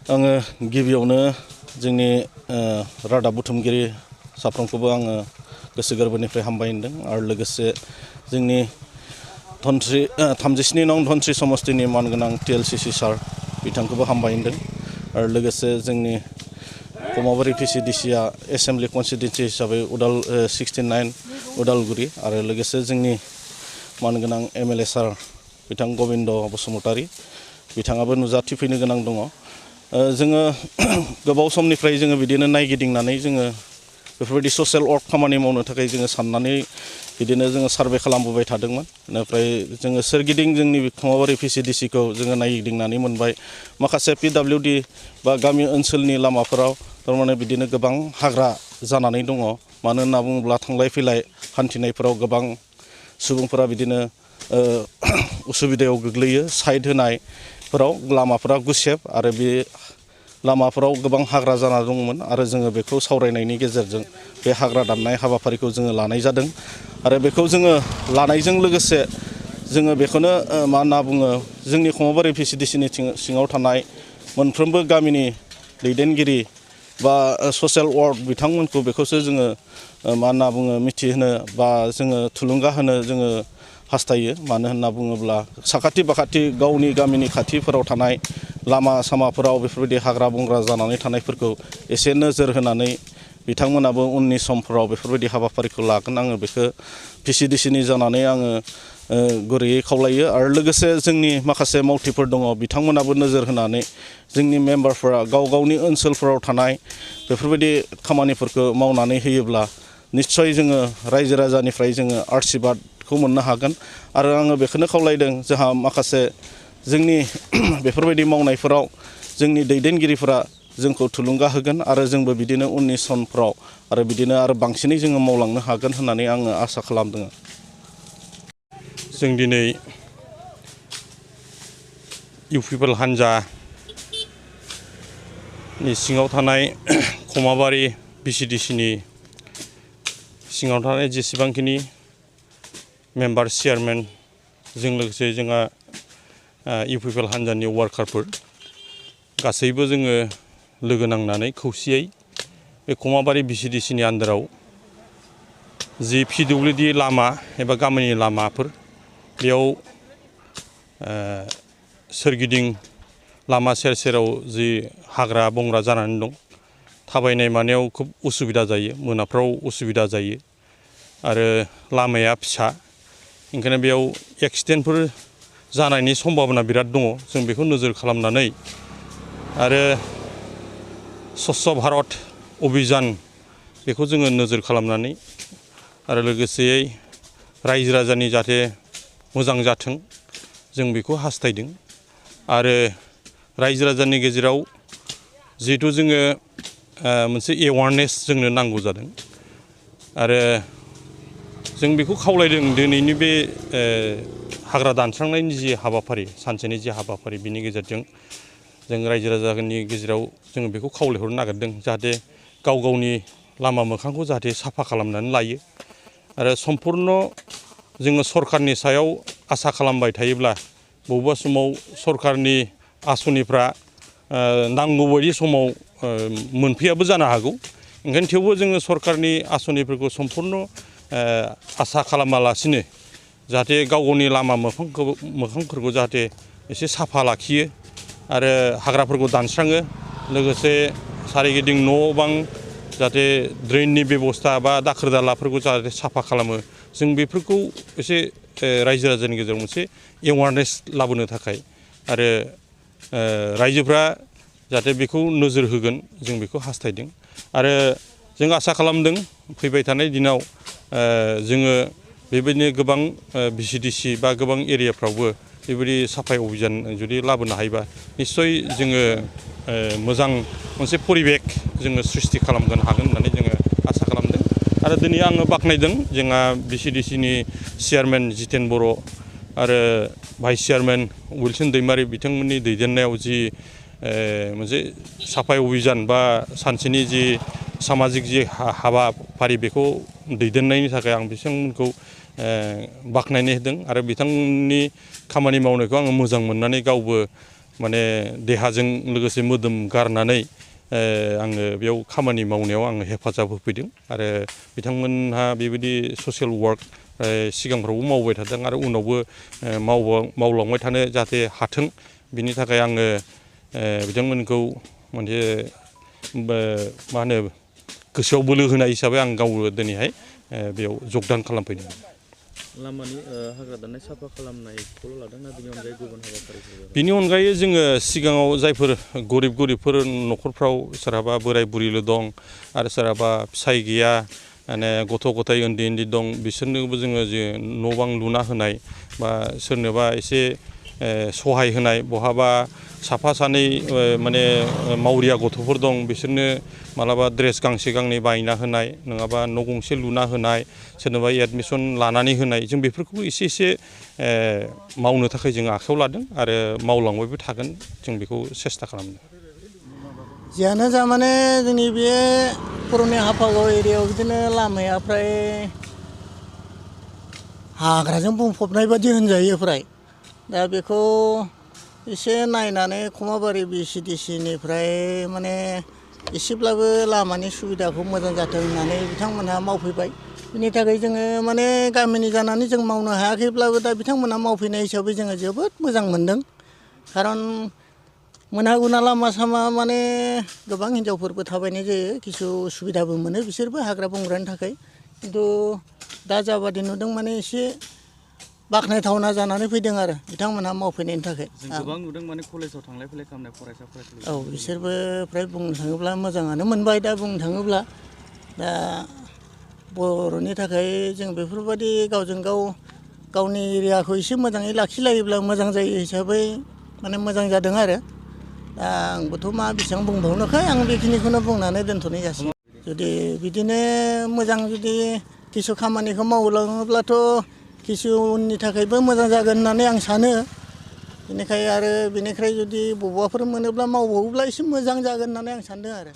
आङो गिबियावनो जोंनि रादाब बुथुमगिरि साफ्रोमखौबो आङो गोसो गोरबोनिफ्राय हामबाय होनदों आरो लोगोसे जोंनि 37 नं धनस्रि समस्तिनि मानगोनां TLCC सार बिथांखौबो हामबाय होनदों आरो लोगोसे जोंनि कमाबारि PCDCआ एसेम्बलि कनस्टिटुएन्सि हिसाबै 69 उदालगुरि आरो लोगोसे जोंनि मानगोनां MLA सार बिथां गबिन्द बसुमतारी बिथाङाबो नुजाथिफैनो गोनां दङ। जोङो गोबाव समनिफ्राय जोङो बिदिनो नायगिदिंनानै जोङो बेफोरबायदि ससियेल वर्क खामानि मावनो थाखाय जोङो साननानै बिदिनो जोङो सार्भे खालामबोबाय थादोंमोन। बेनिफ्राय जोङो सोरगिदिं जोंनि कमाबारि PCDCखौ जोङो नायगिदिंनानै मोनबाय माखासे PWD बा गामि ओनसोलनि लामाफोराव थारमाने बिदिनो गोबां हाग्रा जानानै दङ। मानो होनना बुङोब्ला थांलाय फैलाय हान्थिनायफोराव गोबां सुबुंफोरा बिदिनो उसुबिदायाव गोग्लैयो। साइड होनायफोराव लामाफोरा गुसेब आरो बे लामाफोराव गोबां हाग्रा जाना दंमोन आरो जोङो बेखौ सावरायनायनि गेजेरजों बे हाग्रा दाननाय हाबाफारिखौ जोङो लानाय जादों आरो बेखौ जोङो लानायजों लोगोसे जोङो बेखौनो मा होनना बुङो जोंनि कमाबारि PCDCनि सिङाव थानाय मोनफ्रोमबो गामिनि दैदेनगिरि बा ससियेल वर्क बिथांमोनखौ बेखौसो जोङो मा होनना बुङो मिथिहोनो बा जोङो थुलुंगा होनो जोङो हास्थायो। मानो होनना बुङोब्ला साखाथि बाखाथि गावनि गामिनि खाथिफोराव थानाय लामा सामाफोराव बेफोरबायदि हाग्रा बंग्रा जानानै थानायफोरखौ एसे नोजोर होनानै बिथांमोनाबो उननि समफोराव बेफोरबायदि हाबाफारिखौ लागोन आङो बेखौ PCDCनि जानानै आङो गुरैयै खावलायो आरो लोगोसे जोंनि माखासे मावथिफोर दङ बिथांमोनाबो नोजोर होनानै जोंनि मेम्बारफोरा गाव गावनि ओनसोलफोराव थानाय बेफोरबायदि खामानिफोरखौ मावनानै होयोब्ला निस्सय जोङो रायजो राजानिफ्राय जोङो आशीर्बादखौ मोननो हागोन आरो आङो बेखौनो खावलायदों जोंहा माखासे जोंनि बेफोरबायदि मावनायफोराव जोंनि दैदेनगिरिफोरा जोंखौ थुलुंगा होगोन आरो जोंबो बिदिनो उननि समफ्राव आरो बिदिनो आरो बांसिनै जोङो मावलांनो हागोन होननानै आङो आसा खालामदों। जों दिनै इउपिपिएल हान्जानि सिङाव थानाय कमाबारि PCDCनि सिङाव थानाय जेसेबांखिनि मेम्बार चेयारमेन जों लोगोसे जोंहा इउपिपिएल हान्जानि वार्कारफोर गासैबो जोङो लोगो नांनानै खौसेयै बे कमाबारि PCDCनि आन्दाराव जि PWD लामा एबा गामिनि लामाफोर बेयाव सोरगिदिं लामा सेर सेराव जि हाग्रा बंग्रा जानानै दं थाबायनाय मानायाव खुब उसुबिदा जायो मोनाफ्राव उसुबिदा जायो आरो लामाया फिसा ओंखायनो बेयाव एक्सिडेन्टफोर जानायनि सम्भाबना बिराद दङ। जों बेखौ नोजोर खालामनानै आरो स्वच्छ भारत अभियान बेखौ जोङो नोजोर खालामनानै आरो लोगोसेयै रायजो राजानि जाहाथे मोजां जाथों जों बेखौ हास्थायदों आरो रायजो राजानि गेजेराव जिहेथु जोङो मोनसे एवारनेस जोंनो नांगौ जादों आरो जों बेखौ खावलायदों दिनैनि बे हाग्रा दानस्रांनायनि जि हाबाफारि सानसेनि जि हाबाफारि बिनि गेजेरजों जों रायजो राजानि गेजेराव जोङो बेखौ खावलायहरनो नागिरदों जाहाथे गाव गावनि लामा मोखांखौ जाहाथे साफा खालामनानै लायो आरो सम्पुर्ण जोङो सरकारनि सायाव आसा खालामबाय थायोब्ला बबेबा समाव सरकारनि आसनिफ्रा नांगौ बायदि समाव मोनफैयाबो जानो हागौ। ओंखायनो थेवबो जोङो सरकारनि आसनिफोरखौ सम्पुर्ण आसा खालामालासिनो जाहाथे गाव गावनि लामा मोखांफोरखौ जाहाथे एसे साफा लाखियो आरो हाग्राफोरखौ दानस्राङो लोगोसे सारिगिदिं न' बां जाहाथे ड्रेननि बेबस्था बा दाखोर दालाफोरखौ जाहाथे साफा खालामो जों बेफोरखौ एसे रायजो राजानि गेजेराव मोनसे एवारनेस लाबोनो थाखाय आरो रायजोफ्रा जाहाथे बेखौ नोजोर होगोन जों बेखौ हास्थायदों आरो जों आसा खालामदों फैबाय थानाय दिनाव जोङो बेबायदिनो गोबां PCDC बा गोबां एरियाफ्रावबो बेबायदि साफाय अभियान जुदि लाबोनो हायोबा निस्सय जोङो मोजां मोनसे परिबेक जोङो सृष्टि खालामगोन हागोन होननानै जोङो आसा खालामदों आरो दिनै आङो बाख्नायदों जोंहा PCDCनि चेयारमेन जितेन बर' आरो भाइस चेयारमेन उइलसन दैमारि बिथांमोननि दैदेननायाव जि मोनसे साफाय अभियान बा सानसेनि जि सामाजिक जि हाबाफारि बेखौ दैदेननायनि थाखाय आं बिथांमोनखौ बाख्नायनाय होदों आरो बिथांमोननि खामानि मावनायखौ आङो मोजां मोननानै गावबो माने देहाजों लोगोसे मोदोम गारनानै आङो बेयाव खामानि मावनायाव आङो हेफाजाब होफैदों आरो बिथांमोनहा बेबायदि ससियेल वार्क सिगांफ्रावबो मावबाय थादों आरो उनावबो मावलांबाय थानो जाहाथे हाथों बिनि थाखाय आङो बिथांमोनखौ मोनसे मा होनो गोसोआव बोलो होनाय हिसाबै आं गावनो दिनैहाय बेयाव जगदान खालामफैदों। लामानि हाग्रा दाननाय साफा खालामनायखौल' लादों ना बेनि अनगायै गुबुन हाबाफारिफोर? बिनि अनगायै जोङो सिगाङाव जायफोर गरिबफोर न'खरफ्राव सोरहाबा बोराय बुरिल' दं आरो सोरहाबा फिसाय गैया माने गथ' गथाय उन्दै उन्दै दं बिसोरनोबो जोङो जे न' बां लुना होनाय बा सोरनोबा एसे सहाय होनाय बहाबा साफा सानै माने मावरिया गथ'फोर दं बिसोरनो मालाबा ड्रेस गांसे गांनै बायना होनाय नङाबा न' गंसे लुना होनाय सोरनोबा एडमिसन लानानै होनाय जों बेफोरखौबो एसे एसे मावनो थाखाय जों आखायाव लादों आरो मावलांबायबो थागोन जों बेखौ सेस्था खालामदों। जियानो जा माने जोंनि बे पुरुनिया हाफागाव एरियायाव बिदिनो लामाया फ्राय हाग्राजों बुंफबनाय बादि होनजायो फ्राय दा बेखौ एसे नायनानै खमाबारि VCDC निफ्राय माने एसेब्लाबो लामानि सुबिदाखौ मोजां जाथों होननानै बिथांमोनहा मावफैबाय बिनि थाखाय जोङो माने गामिनि जानानै जों मावनो हायाखैब्लाबो दा बिथांमोनहा मावफैनाय हिसाबै जोङो जोबोद मोजां मोनदों खारन मोना गुना लामा सामा माने गोबां हिनजावफोरबो थाबायनाय जायो किसु सुबिदाबो मोनो बिसोरबो हाग्रा बंग्रानि थाखाय खिन्थु दा जाबादि नुदों माने एसे बाख्नायथावना जानानै फैदों आरो बिथांमोनहा मावफैनायनि थाखाय। जों गोबां नुदों माने कलेजाव थांलाय फैलाय खालामनाय फरायसा फरायसुलि। औ बिसोरबो फ्राय बुंनो थाङोब्ला मोजाङानो मोनबाय दा बुंनो थाङोब्ला दा बर'नि थाखाय जों बेफोरबायदि गावजों गाव गावनि एरियाखौ एसे मोजाङै लाखिलायोब्ला मोजां जायो हिसाबै माने मोजां जादों आरो दा आंबोथ' मा बेसेबां बुंबावनोखाय आं बेखिनिखौनो बुंनानै दोनथ'नाय जासिगोन। जुदि बिदिनो मोजां जुदि किसु खामानिखौ मावलाङोब्लाथ' किसु उननि थाखायबो मोजां जागोन होननानै आं सानो बेनिखाय आरो बेनिफ्राय जुदि बबावबाफोर मोनोब्ला मावबावोब्ला एसे मोजां जागोन होननानै आं सानदों आरो।